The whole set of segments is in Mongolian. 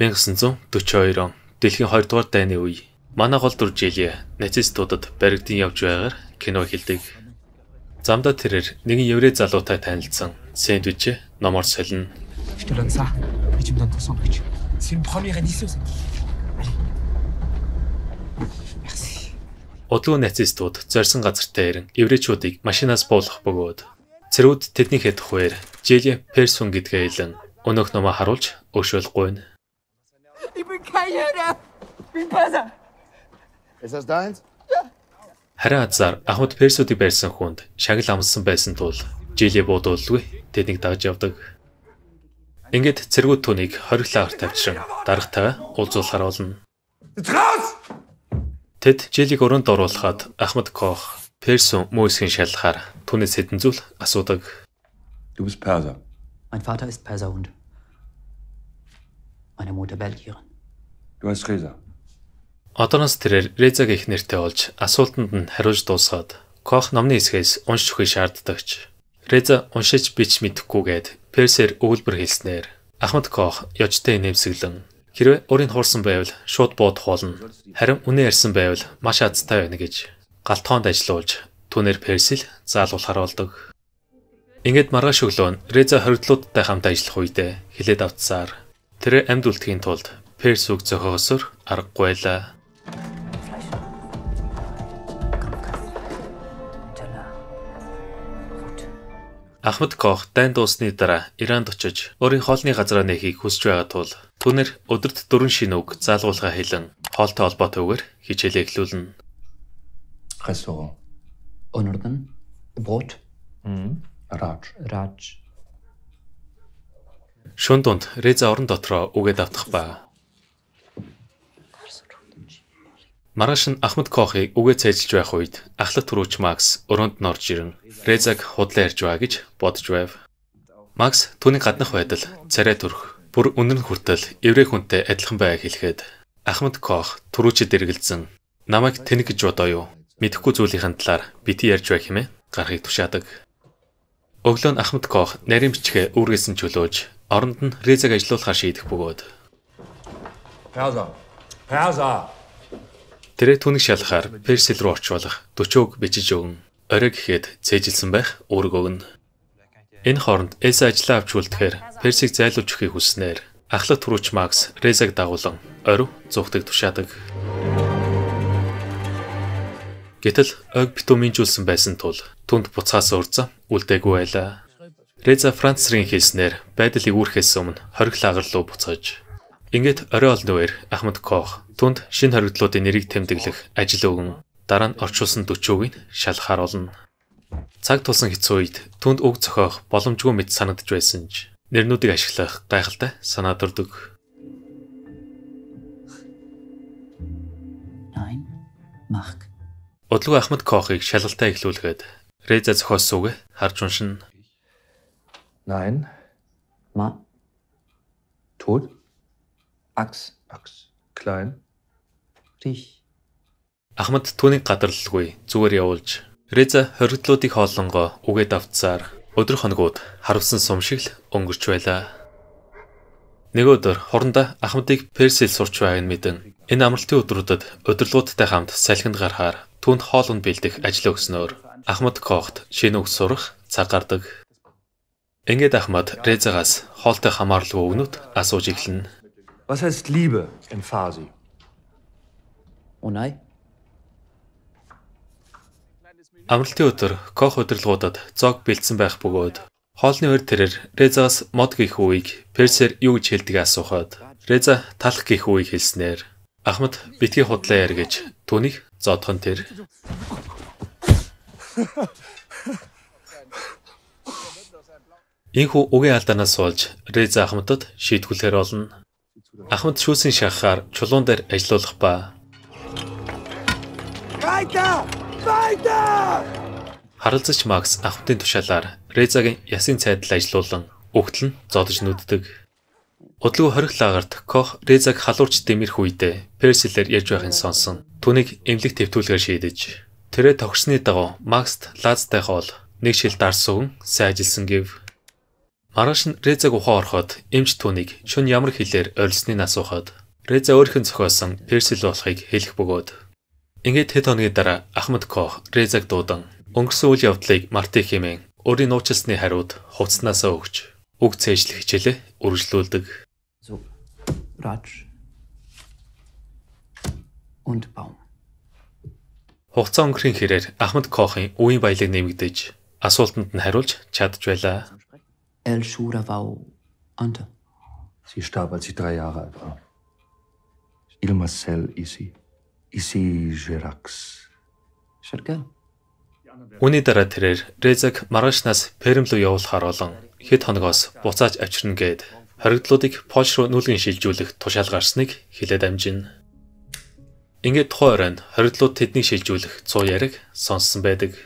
1942 он дэлхийн 2 дугаар дайны үе. Манай гол дүр Жилия нацистуудад баригдан явж байгаагаар кино эхэлдэг. Замдаа тэрээр нэгэн еврей залуутай танилцсан. Сэндвич номоор солино. Удалгүй нацистууд зорьсон газартай ирэн еврейчүүдийг машинаас буулгах бөгөөд цэрүүд тэднийхээ тухайр Жилия Персун гэдгээ хэлэн өнөөх номоо харуулж өшөөл гуйна. Харин азар Ахмад Персүүдийг барьсан хүнд шагнал амссан байсан тул Жилия буудуулгүй тэднийг дагаж явдаг. Ингээд цэргүүд түүнийг хориг лагерт авчран даргатайгаа уулзуулахар болно. Тэд Жилийг өрөөнд оруулахад Ахмад Кох Персун мөөсгийн шалгахаар түүнээс хэдэн зүйл асуудаг. Du bist Perser. Mein Vater ist Perser und meine Mutter Belgierin. Du heißt Reza. Одооноос тэрээр Резаг их нэртэй болж асуултанд нь хариулж дуусгаад Кох номны хэсгээс уншиж өгөхийг шаарддагч. Реза уншиж бич мэдэхгүйгээд Персээр өгүүлбэр хэлснээр Ахмад Кох ёжтой нэмсэглэн хэрвээ өөрийг хуурсан байвал шууд буудах болно. Харин үнэн ярьсан байвал маш азтай байна гэж галтгоонд ажилуулж түүнээр Персил заалгуулахар болдог. Ингээд маргааш өглөө нь Реза хоригдлуудтай хамт ажиллах үедээ хилээд автсаар тэрээр амьд үлдэхийн тулд Перс үг зохиосоор аргагүй байлаа. Ахмад Кох дайн дууссаны дараа Иранд очиж өөрийн хоолны газраа нээхийг хүсэж байгаа тул түүнээр өдөрт 4 шинэ үг заалгуулгаа хэлэн хоолтой холбоотойгоор хичээлээ эхлүүлнэ. Restaurant. Onurdan Brot. Raj. Raj. Шөнө дунд Реза орон дотроо үгээд автах ба. Маргааш нь Ахмад Кохыг үгээ цээжилж байх үед ахлах түрүүч Макс өрөөнд нь орж ирэн Резаг худлаа ярьж байгаа гэж бодож байв. Макс түүний гаднах байдал царай төрх бүр үнэр нь хүртэл еврей хүнтэй адилхан байгааг хэлэхэд Ахмад Кох түрүүчэд эргэлзэн намайг тэнэг гэж бодоо юу? Мэдэхгүй зүйлийн талаар бити ярьж байх хэмээн гарахыг тушаадаг. Өглөө нь Ахмад Кох нарийн бичгээ үүргээсэн чөлөөж оронд нь Резаг ажилуулахар шийдэх бөгөөд Perser. Perser. Тэрээр түүнийг шалгахаар Персил рүү орчуулах 40 үг бичиж өгөн орой гэхэд цээжилсэн байх үүрэг өгнө. Энэ хооронд Элса ажлаа авч үлдэхээр Персийг зайлуулж өгөхийг хүсснээр ахлах түрүүч Макс Резаг дагуулan орой зугтыг тушаадаг. Гэтэл ойг битүү минжүүлсэн байсан тул түнд буцаас урзан үлдээгүй байлаа. Реза Франц зэргийн хэлснээр байдлыг үүрхээс өмнө хориг лагер руу буцаж ингээд орой олны үеэр Ахмад Кох түнд шинэ хоригдлуудын нэрийг тэмдэглэх ажил өгөн дараа нь орчуулсан 40 үгийг шалгахаар болно. Цаг тулсан хэцүү үед түнд үг зохиох боломжгүй мэт санагдаж байсан ч нэрнүүдийг ашиглах гайхалтай санаа төрдөг. Nein, Mark. Удалгүй Ахмад Кохыг шалгалтаа эхлүүлэхэд Реза зохиосон үгээ харж уншина. Nein. Ma. Tot. Ax. Ax. Klein. Rich. Ахмад түүнийг гадарлалгүй зүгээр явуулж Реза хоригдлуудыг хооллонгоо үгээд автсаар өдөр хоногуд харавсан сум шиг л өнгөрч байлаа. Нэг өдөр хорондоо Ахмадыг Персил сурч байгааг нь мэдэн энэ амралтын өдрүүдэд удирдлагуудтай хамт салхинд гарахаар түүнд хоол унд бэлдэх ажил өгснөөр Ахмад Кохт шинэ үг сурах цаг гардаг. Ингээд Ахмад Резагаас хоолтой хамааралгүй үгнүүд асууж эхэлнэ. Was heißt Liebe in Farsi? Onai. Амралтын өдөр Кох удирдлагуудад зоог бэлдсэн байх бөгөөд хоолны үр тэрээр Резагаас мод гэх үгийг Персээр юу гэж хэлдгийг асуухад Реза талах гэх үгийг хэлснээр Ахмад битгий худлаа яар гэж түүнийг зодох нь тэр. Ийхүү үгийн алдаанаас болж Реза Ахмадад шийтгүүлэхээр болно. Ахмад шүүсийн шахахаар чулуун дээр ажилуулах ба харалзаж Макс Ахмадын тушаалаар Резагийн ясын цайдал ажилуулан өгтөл нь зодож нүддэг. Удалгүй хориг лагерт Кох Резаг халуурч дэмэрх үедээ Персилээр ярьж байхын сонсон. Түүнийг эмнэлэг твтүүлгээр шийдэж тэрээр тохирсны дагуу Макст лаазтай хоол нэг шил дарс өгөн сайн ажилласан гэв. Маргааш нь Резаг ухаан ороход эмч түүнийг шөнө ямар хэлээр орилсныг асуухад Реза өөрийнх нь зохиосон Персил болохыг хэлэх бөгөөд ингээд хэд хоногийн дараа Ахмад Кох Резаг дуудан өнгөрсөн үйл явдлыг мартах хэмээн өөрийн нууцлсны хариуд хувцснаасаа өгч үг цээжлэх хичээлээ үргэлжлүүлдэг. So, Ratsch und Baum. Хугацаа өнгөрхийн хэрээр Ахмад Кохын үеийн баялаг нэмэгдэж асуултанд нь хариулж чадж байлаа. El Schuravau Ante. Sie starb, als ich 3 Jahre alt war. Il Marcel Isi. Isi Gerax. Shergel. Үүний дараа тэрээр Резаг маргаашнаас Перм рүү явуулахаар болон хэд хоногоос буцааж авчирна гээд хоригдлуудыг Польш руу нүүлгэн шилжүүлэх тушаал гарсныг хэлээд амжина. Ингээд тухайн оройн хоригдлууд тэднийг шилжүүлэх 100 яриаг сонссон байдаг.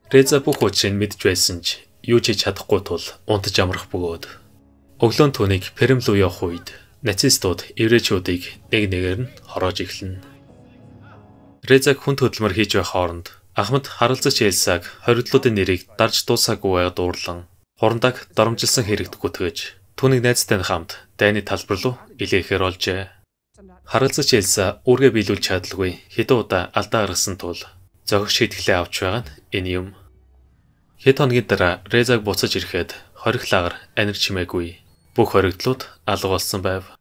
Реза бүх учрыг мэдж байсан ч юу ч хийж чадахгүй тул унтаж амрах бөгөөд өглөө нь түүнийг Перм рүү явах үед нацистууд еврейчүүдийг нэг нэгээр нь хороож эхэлнэ. Резаг хүнд хөдөлмөр хийж байх хооронд Ахмад харалзаж Элсаг хоригдлуудын нэрийг дарж дуусаагүй байгаад уурлан хурандаг доромжилсан хэрэгт гүтгэж түүнийг найзтай нь хамт дайны талбар руу илгээхээр олжээ. Харалзаж Элса үүргээ биелүүлж чадалгүй хэдэн удаа алдаа гаргасан тул зохих шийтгэлээ авч байгаа нь энэ юм. Хэд хоногийн дараа Резаг буцаж ирэхэд хорих лагер анир чимээгүй. Бүх хоригдлууд алга болсон байв.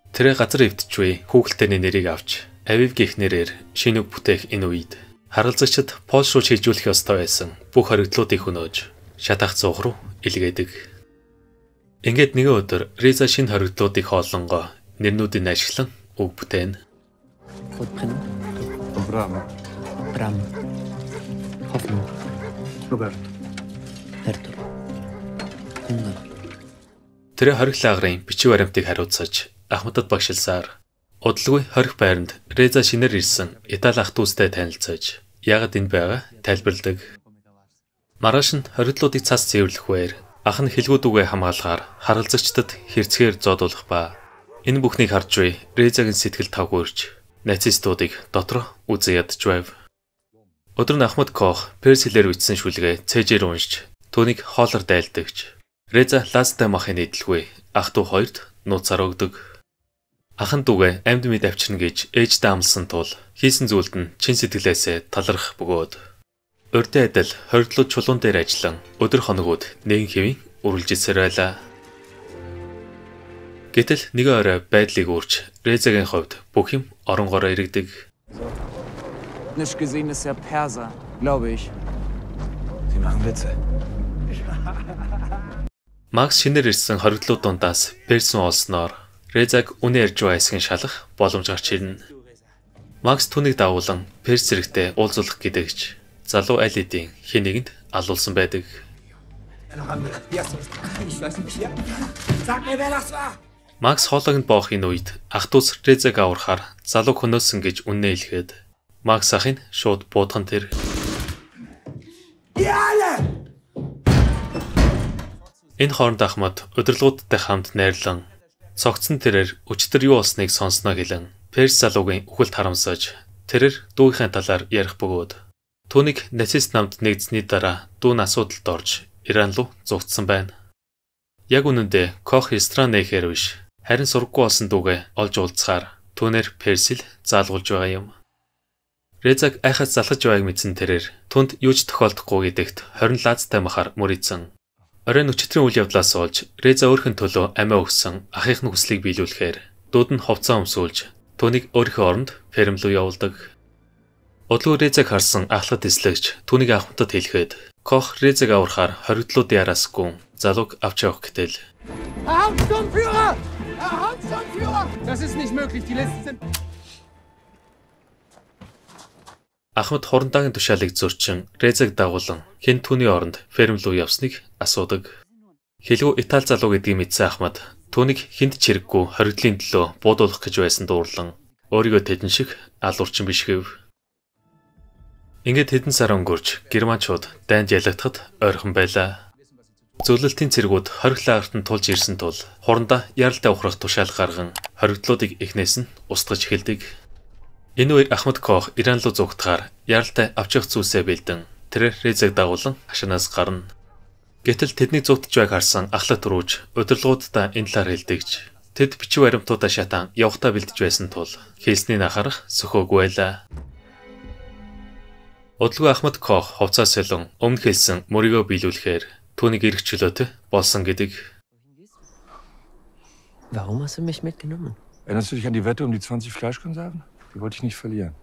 Тэрэ газар эвдчихвээ хүүхэлтайны нэрийг авч Авив гих нэрээр шинэ үг бүтээх энэ үед харалзагчид Польш руу шилжүүлэх ёстой байсан бүх хоригдлуудыг хөнөөж шатах цуух руу илгээдэг. Ингээд нэгэн өдөр Реза шинэ хоригдлуудыг хооллонгоо нэрнүүдийг ашиглан үг бүтээнэ. Bram. Bram. Hoffnung. Roberto. Berto. Hunger. Тэр хорих лагерын бичиг баримтыг хариуцаж Ахмадад багшилсаар удалгүй хорих байранд Реза шинээр ирсэн Итали ах дүүстэй танилцаж яагаад энд байгаа тайлбарладаг. Маргааш нь хориглуудыг цас цэвэрлэхвээр ах нь хэлгүү дүүгээ хамгаалахаар харалзагчдад хэрцгээр зодуулах ба энэ бүхнийг харж буй Резагийн сэтгэл тавгүйрч нацистуудыг дотроо үзэн ядаж байв. Өдөр нь Ахмад Кох перс хэлээр бичсэн шүлгээ цээжээр уншиж түүнийг хоолор дайлдагч. Реза лазтай махын нийтлгүй ах дүү хоёрт нууцаар өгдөг. Ах нь дүүгээ амьд мэд авчирна гэж ээждээ амласан тул хийсэн зүйлд нь чин сэтгэлээсээ талархах бөгөөд урдын адил хоригдлууд чулуун дээр ажиллан өдөр хоногуд нэгэн хэвийн үргэлжилсээр байлаа. Гэтэл нэгэн орой байдлыг өөрч Резагийн хувьд бүх юм оронгороо эргэдэг. Ethnisch gesehen ist er Perser, glaube ich. Sie machen Witze. Макс шинээр ирсэн хоригдлууд дундаас Персэн олсноор Резаг үнэ ярьж байгаа хэсгийг шалах боломж гарч ирнэ. Макс түүнийг дагуулan Перс зэрэгтэй уулзуулах гэдэгч залуу аль хэдийн хэн нэгэнд алуулсан байдаг. Макс хоолойг нь боохын үед ах дүүс Резаг аврахаар залуу хөнөөсөн гэж үннээ хэлэхэд Макс ахыг шууд буудхан тэр. Энэ хооронд Ахмад удирдлагуудтай хамт найрлан цогцсон тэрээр өчтөр юу болсныг сонсноо хэлэн Перс залуугийн үхэлд харамсаж тэрээр дүүгийнхээ талаар ярих бөгөөд түүнийг нацист намд нэгдсэний дараа дүү нь асуудалд орж Иран руу зугтсан байна. Яг үнэндээ Кох ресторан нээхээр биш харин сургаггүй болсон дүүгээ олж уулзахаар түүнээр Персил заалгуулж байгаа юм. Резаг айхаас залхаж байгааг мэдсэн тэрээр түнд юу ч тохиолдохгүй гэдэгт 20 лаазтай махаар мөрийцэн. Оройн өчигдрийн үйл явдлаас болж Реза өөрхөн төлөө амиа өгсөн ахынх нь хүслийг биелүүлэхээр дүүд нь хувцас өмсүүлж түүнийг өөрийнхөө оронд Перм рүү явуулдаг. Удалгүй Резаг харсан ахлах эслэгч түүнийг Ахмадад хэлэхэд Кох Резаг аврахаар хоригдлуудын араас гүн залууг авч явах гэтэл Hauptsturmführer! Herr Hauptsturmführer! Das ist nicht möglich, die Listen sind Ахмад хурандаагийн тушаалыг зөрчин Резаг дагуулan хэн түүний оронд Ферм рүү явсныг асуудаг. Хэлгүй Итали залуу гэдгийг мэдсэн Ахмад түүнийг хүнд ч хэрэггүй хоригдлын төлөө буудуулах гэж байсан дуурлан өөрийгөө тэдэн шиг алуурчин биш гэв. Ингээд хэдэн сар өнгөрч германчууд дайнд ялагдахад ойрхон байлаа. Зөвлөлтийн цэргүүд хориг лагерт нь тулж ирсэн тул хурандаа яралтай ухрах тушаал гарган хоригдлуудыг эхнээс нь устгаж эхэлдэг. Энэ үеэр Ахмад Кох Иран руу зугтахаар яралтай авч явах зүйлсээ бэлдэн тэрээр Резаг дагуулan хашаанаас гарна. Гэтэл тэдний зуутж байг харсан ахлах түрүүж удирдлагууддаа энэ талаар хэлдэгч. Тэд бичиг баримтуудаа шатан явхдаа бэлдэж байсан тул хэлснийг анхаарах сөхөөгүй байлаа. Удалгүй Ахмад Кох хувцас солон өмнө хэлсэн мөрийгөө биелүүлэхээр түүнийг эрх чөлөөт болсон гэдэг. Warum hast du mich mitgenommen? Erinnerst du dich an die Wette um die 20 Fleischkonserven? Die wollte ich nicht verlieren.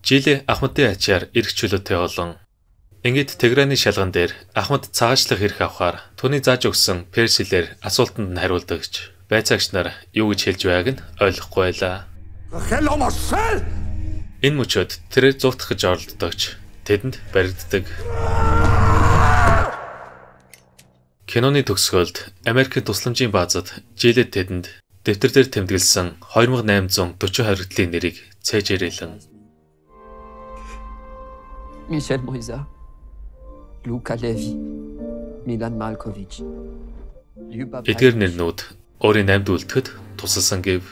Жиле Ахмадын ачаар эрх чөлөөтэй болон ингээд Тегераны шалган дээр Ахмад цагаачлах эрх авахар түүний зааж өгсөн перс хэлээр асуултанд нь хариулдагч байцаагч нар юу гэж хэлж байгааг нь ойлгохгүй байлаа. Энэ мөчөд тэрээр зуутах гэж оролддогч тэдэнд баригддаг. Киноны төгсгөлд Америкийн тусламжийн баазад Жиле тэдэнд дэвтэр дээр тэмдэглэсэн 2840 хоригдлын нэрийг цээжээр хэлэн. Michel Moisa, Luca Levi, Milan Malkovich. Эдгээр нэрнүүд өөрийн амьд үлдэхэд тусалсан гэв.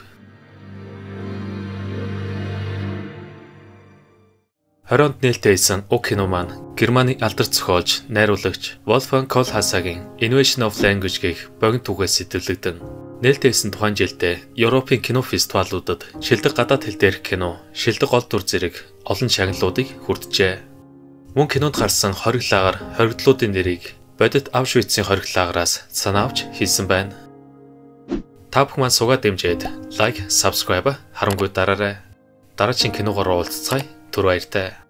20 онд нээлттэй хийсэн уг кино маань Германы алдарт зохиолч, найруулагч Wolfgang Kohlhaas-ийн Invasion of Language гэх богино түүхээс сэтвлэгдэн. Нээлттэй хийсэн тухайн жилдээ Европын кино фестивалуудад шилдэг гадаад хэл дээрх кино, шилдэг гол дүр зэрэг олон шагналуудыг хүрджээ. Мөн кинонд гарсан хориг лагер хоригдлуудын нэрийг бодит Аушвицын хориг лагераас санаа авч хийсэн байна. Та бүхэн маань суугаа дэмжиж лайк, subscribe харамгүй дараарай. Дараагийн киногоор уулзцгаая. Түр баяртай.